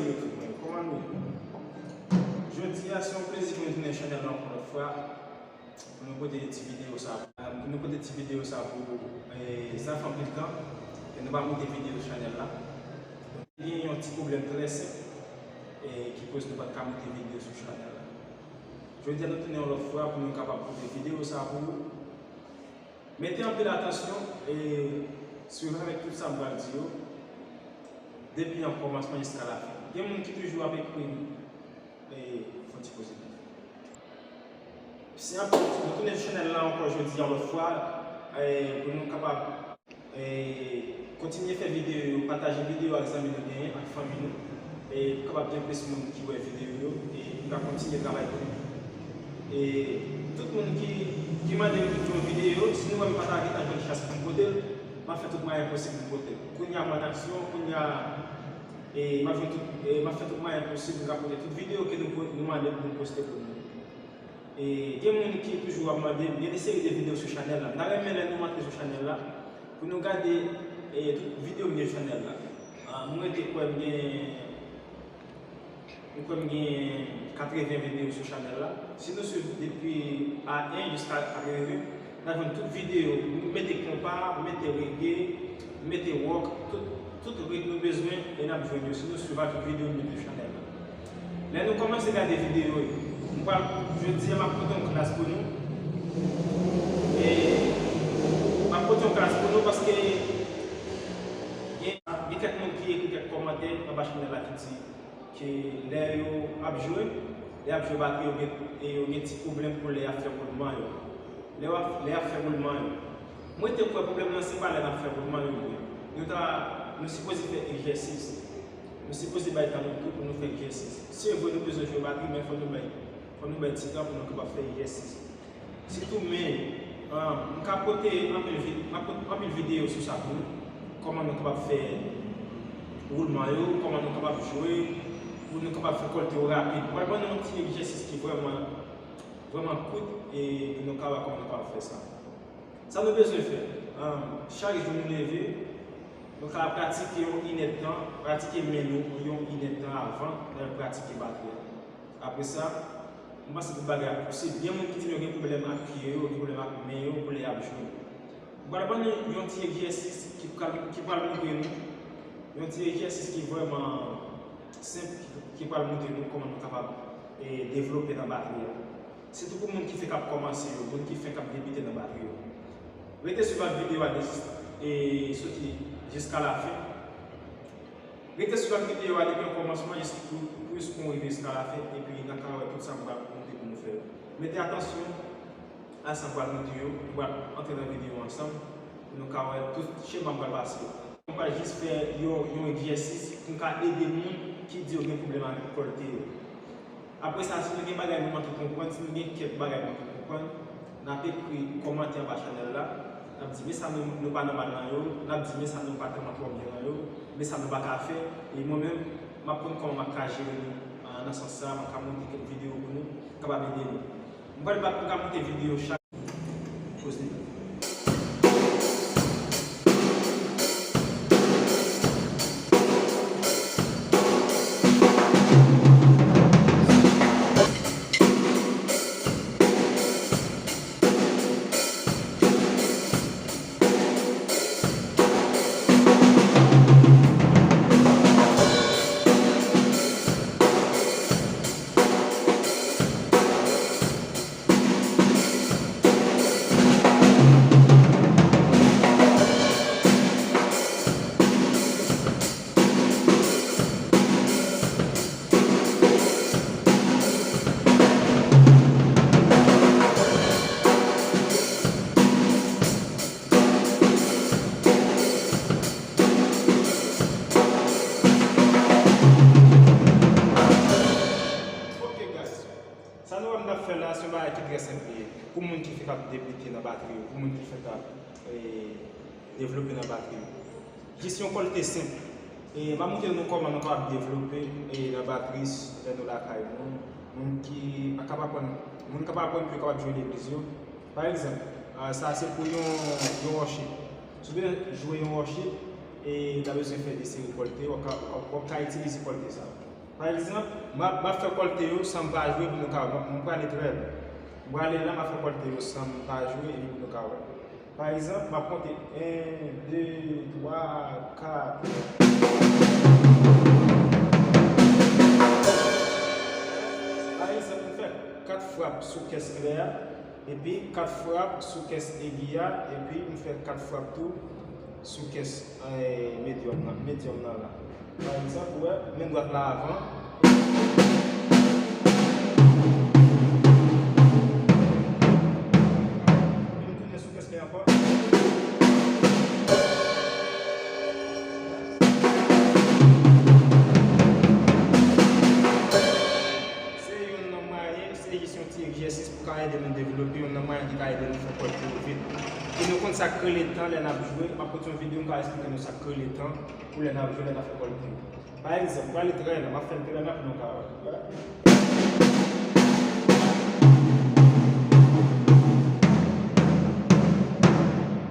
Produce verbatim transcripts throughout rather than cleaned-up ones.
Yo tout, mwen, kòman nou ye? Jodi a, se yon plezi pou nou tounen chanèl la ankò lòt fwa. Pou nou pote ti videyo sa, pou nou pote ti videyo sa pou, eh, sa fè anpil tan ke nou pa monte videyo sou chanèl la. Gen yon ti pwoblèm trè senp, eh, ki koz nou pa t ka monte videyo sou chanèl la. Jodi a, nou tounen yon lòt fwa pou nou kapab pote videyo sa pou ou. Mete anpil atansyon e swiv avèk tout sa m pral di yo, depi an kòmansman jiska lafen. Gen moun ki toujou ap ekri m, e, fò ti koze pou. Se anpil, nou tounen sou chanèl la ankò jodi a, lòt fwa, e, pou nou kapab, e, kontinye fè videyo yo, pataje videyo ak zanmi nou genyen, ak fanmi nou, e, pou kapab gen plis moun ki wè videyo yo, e, nou ka kontinye travay pou nou. E, tout moun ki, ki mande m pou fè yon videyo, si nou wè m pa ta gentan jwenn chans pou m pote l, m ap fè tout mwayen posib pou m pote l. Kounye a m an aksyon, kounye a, e, m ap jwenn tout, e, m ap fè tout mwayen posib pou m ka pote tout videyo ke nou, nou mande pou nou poste pou nou. E gen moun ki toujou ap mande m, gen de seri de videyo sou chanèl la. M ta renmen lè nou antre sou chanèl la, pou nou gade, e, tout videyo m gen sou chanèl la. Ah, mwen te kwè m gen, mwen kwè m gen katreven videyo sou chanèl la. Si nou swiv depi A en jiska katreven, n a jwenn tout videyo, m mete konpa, m mete reggae, m mete rock, tout, tout ritm nou bezwen, e n ap jwenn yo si nou swiv ak tout videyo nou mete sou chanèl la. Lè nou kòmanse gade videyo yo, m pral, jodi a, m ap pote yon klas pou nou. E m ap pote yon klas pou nou paske gen, gen kèk moun ki ekri kèk kòmantè anba chanèl la ki di ke lè yo ap jwe, lè y ap jwe batri, yo gen, e yo gen ti pwoblèm pou lè y ap fè woulman yo. Lè y ap, lè y ap fè woulman yo. Mwen te kwè pwoblèm nan se pa lè n ap fè woulman yo vre. Nou ta, nou sipoze fè egzèsis. Nou sipoze bay tan nou tou pou nou fè egzèsis. Se vre nou bezwen jwe batri, men fò nou bay, fò nou bay ti tan pou nou kapab fè egzèsis. Sitou men, ah, m ka pote anpil vi-, m ap pote anpil videyo sou sa pou nou. Kòman nou kapab fè woulman yo, kòman nou kapab jwe, pou nou kapab fè kòlte yo rapid. Mwen ban nou yon ti egzèsis ki vrèman, vrèman kout e pou nou ka wè kòman nou kapab fè sa. Sa nou bezwen fè, ah, chak jou nou leve, nou ka pratike yon inèdtan, pratike men nou yon inèdtan avan lè n pratike batri a. Apre sa, m panse tout bagay ap posib. Gen moun ki di m yo gen pwoblèm ak pye yo, gen pwoblèm ak men yo, pou lè y ap jwe. M pral ban nou yon ti egzèsis ki pral, ki pral montre nou, yon ti egzèsis ki vrèman senp, ki, ki pral montre nou kòman nou kapab, e, devlope nan batri a. Sitou pou moun ki fenk ap kòmanse yo, moun ki fenk ap debite nan batri yo. Rete swiv ak videyo a de, e, soti jiska lafen. Rete sou videyo a depi an kòmansman jis pou, pou, pou w rive jiska lafen, epi n a ka wè tout sa m pral montre pou nou fè yo. Mete atansyon a sa m pral montre yo, nou pral antre nan videyo ansanm, pou nou ka wè tout chema m pral pase yo. M pral jis fè yon, yon egzèsis pou m ka ede moun ki di yo gen pwoblèm avèk kòlte yo. Apre sa, si nou gen bagay nou manke konprann, si nou gen kèk bagay nou manke konprann, n ap ekri kòmantè anba chanèl la. N ap di men sa nou, nou pa nòmal nan yo, n ap di men sa nou pa tèlman twò byen nan yo, men sa nou pa ka fè. E mwen menm, m ap konn kòman m ap ka jere nou, ah, nan sans sa, m ap ka monte kèk videyo pou nou, kapab ede nou. M pral bat pou m ka monte videyo chak. Ok, guys. Sa nou wè m t ap fè la, se yon bagay ki trè senp li ye. Pou moun ki fenk ap debite nan batri yo, pou moun ki fenk ap, eh, devlope nan batri yo. Jis yon kòlte senp. E m ap montre nou kòman nou kapab devlope, eh, nan batri lè nou lakay nou. Moun ki pa kapab aprann, moun ki pa aprann pou yo kapab jwe legliz yo. Pa egzanp, ah, sa se pou yon, yon worship. Si w bezwen jwe yon worship, e w ta bezwen fè de seri kòlte, w ap ka, w ap, w ap ka itilize kòlte sa. Pa egzanp, m ap, m ap fè kòlte yo san m pa jwe pou nou ka wè. M, m prale trè lwen. M prale la, m ap fè kòlte yo san m pa jwe epi pou nou ka wè. Pa egzanp, m ap konte en, de, twa, kat. Pa egzanp, m fè kat frap sou kès klè a, epi kat frap sou kès egi a, epi m fè kat frap tou sou kès, eh, medyòm nan, medyòm nan la. Pa egzanp, ou wè, men dwat la avan. Epi m tounen sou kès klè ankò. Se youn nan mwayen, se jis yon ti egzèsis pou ka ede nou devlope, youn nan mwayen ki ka ede nou fè kòlte yo vit. E nou konn sa k rele tan lè n ap jwe. M ap pote yon videyo, m ka esplike nou sa k rele tan pou lè n ap jwe, lè n ap fè kòlte yo. Pa egzanp, m prale trè lè, m ap fè l trè lè pou nou ka wè. Lè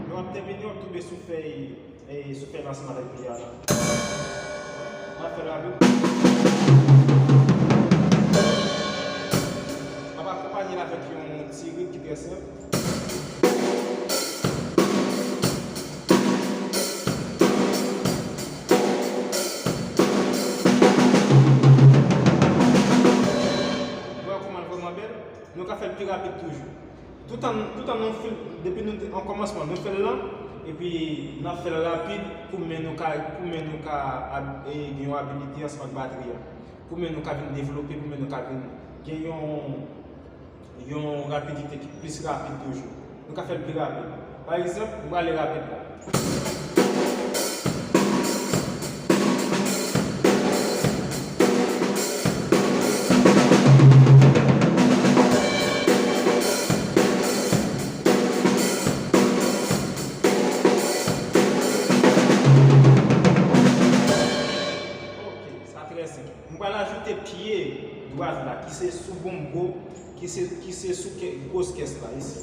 w ap tèmine, w ap tonbe sou fèy, e, sou fèy la ansanm avèk pye a la. M ap fè l rapid. M ap akonpanye l avèk yon ti rit ki trè senp. Wè kòman l vrèman bèl? Nou ka fè l pi rapid toujou. Toutan, toutan nou fin, depi nou te, an kòmansman, nou fè l lan, epi n ap fè l rapid pou men nou ka, pou men nou ka ab-, e, gen yon abilite ansanm ak batri a. Pou men nou ka vin devlope, pou men nou ka vin gen yon, yon rapidite ki plis rapid toujou. Nou ka fè l pi rapid. Pa egzanp, m prale rapid la. Ok, sa trè senp. M pral ajoute pye dwat la, ki se sou bonbo, ki se, ki se sou kè-, gwos kès la, isi.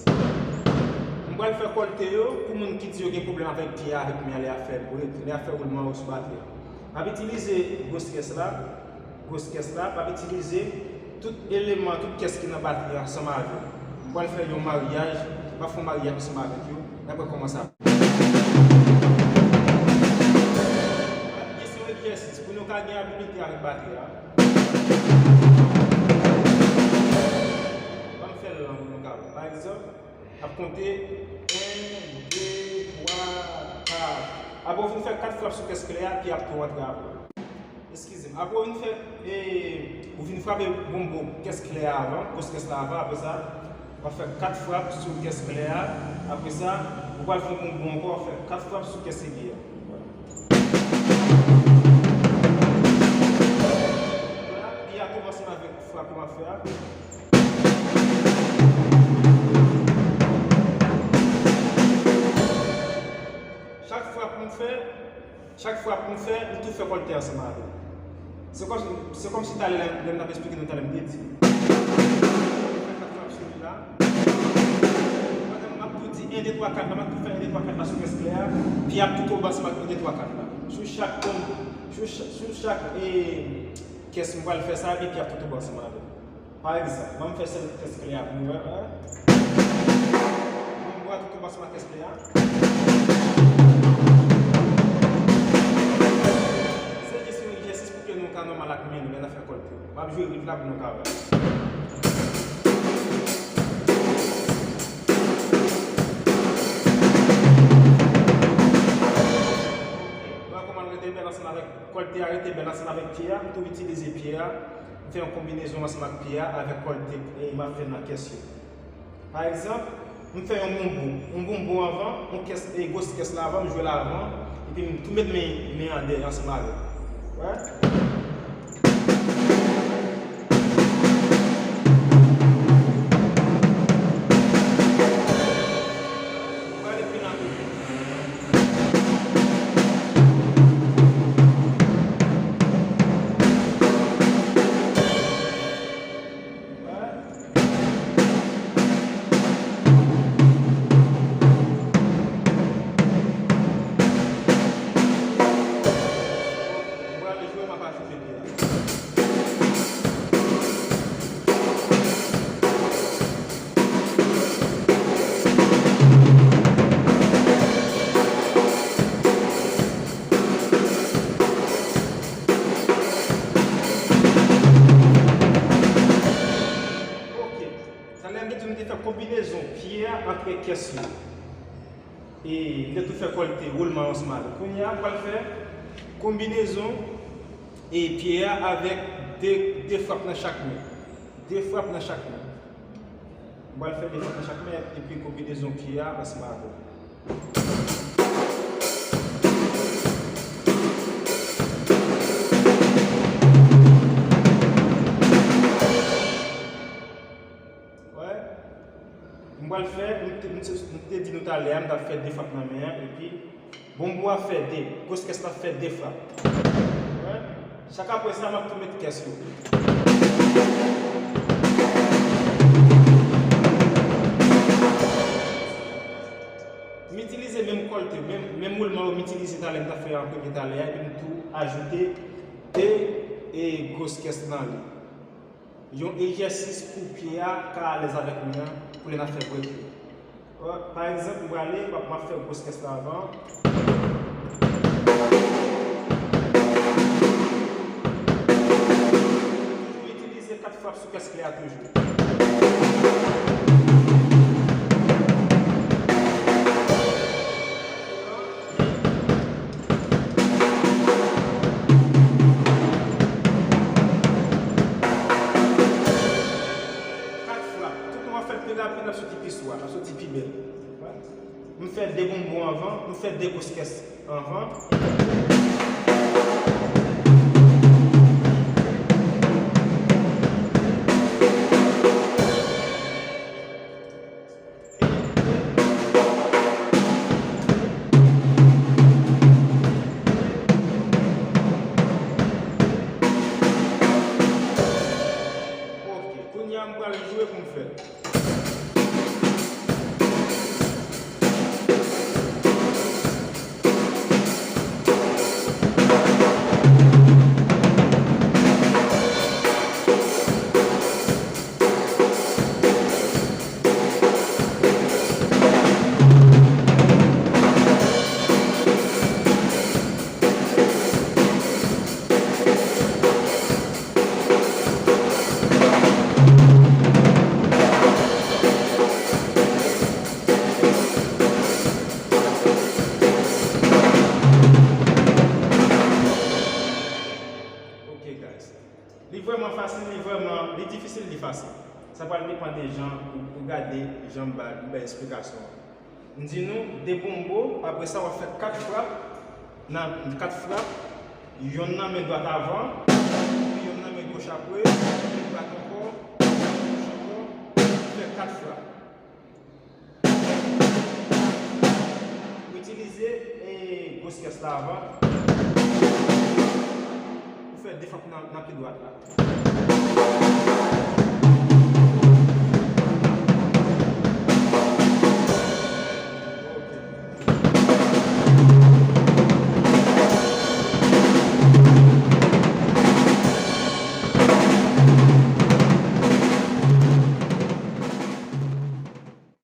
M pral fè kòlte yo pou moun ki di yo gen pwoblèm avèk pye a, avèk men an, lè y ap fè break, lè y ap fè woulman yo sou batri a. M ap itilize gwos kès la, gwos kès la, m ap itilize tout eleman, tout kès ki nan batri a ansanm avè l. M pral fè yon maryaj, m ap fè yon maryaj ansanm avèk yo, n ap wè kòman sa. Gen se yon egzèsis pou nou ka gen abilite avèk batri a. Ban m fè l lan pou nou ka wè. Pa egzanp, ap konte en, de, twa, kat. Apre w fin fè kat frap sou kès klè a, pye ap tou rantre apre. Eskize m. Apre w fin fè, e, ou fin frape bonbo kès klè a avan, gwos kès la avan, apre sa, w ap fè kat frap sou kès klè a, apre sa, ou pral fè bonbo ankò, w ap fè kat frap sou kès egi a. Vwala. Vwala, pye a tonbe ansanm avèk frap ou ap fè a. Chak frap m fè, chak frap m fè, m tou fè kòlte ansanm avè l. Se kòm, se kòmsi talè lè, lè m t ap esplike nou talè m te di. M fè kat frap sou li la. Pandan m ap tou di en, de, twa, kat la, m ap tou fè en, de, twa, kat la sou kès klè a. Pye a ap tou tonbe ansanm ak en, de, twa, kat la. Sou chak tonb, sou chak, sou chak, e, kès m pral fè sa, epi pye a ap tou tonbe ansanm avè l. Pa egzanp, ban m fè sèl kès klè a pou nou wè, en. Ban m bwa tout ansanm ak kès klè a. Se jis yon egzèsis pou ke nou ka nòmal ak men nou lè n ap fè kòlte. M ap jwe rit la pou nou ka wè. Vwala kòman l rete bèl ansanm avèk kòlte a, rete bèl ansanm avèk pye a. M tou itilize pye a. M fè yon konbinezon ansanm ak pye a avèk kòlte, e, m ap fè nan kès yo. Pa egzanp, m fè yon bonbo, yon bonbo avan, yon kès, e, gwos kès la avan, m jwe l avan, epi m tou met men, men an dèyè ansanm avè l. Wè? M prale pi lan toujou. Mwen ale jwe, m ap ajoute. Antre kès yo. E m te tou fè kòlte woulman yo ansanm avè l. Kounye a, m pral fè konbinezon e pye a avèk de, de frap nan chak men. De frap nan chak men. M pral fè de frap nan chak men epi konbinezon pye a ansanm avè l. Wè. M pral fè, m te, m te, m te di nou talè a, m t ap fè de frap nan men an, epi bonbo a fè de, gwo kès la fè de frap. Wè. Chak apre sa, m ap tou met kès yo. M itilize menm kòlte, menm, menm woulman yo m itilize talè, m t ap fè an premye talè a, epi m tou ajoute de, e, gwo kès nan li. Yon egzèsis pou pye a ka alèz avèk men an pou lè n ap fè brèk yo. Pa egzanp, m prale, m ap, m ap fè gwo kès la avan. Toujou itilize kat frap sou kès klè a toujou. Kat frap. Tout nou ap fè l pi rapid, l ap soti pi swa, l ap soti pi bèl. M fè de bonbon anvan, m fè de gwo kès anvan. Ok, kounye a m pral jwe pou m fè. Ok, guys. Li vrèman fasil, li vrèman, li difisil, li fasil. Sa pral depann de jan ou, ou gade jan m ba, m bay esplikasyon an. M di nou, de bonbo, apre sa w ap fè kat frap nan kat frap, yonn nan men dwat avan, epi yonn nan men goch apre, men dwat ankò, goch ankò, fè kat frap. Ou itilize, e, gwo kès la avan. Ou fè de frap nan, nan pye dwat la.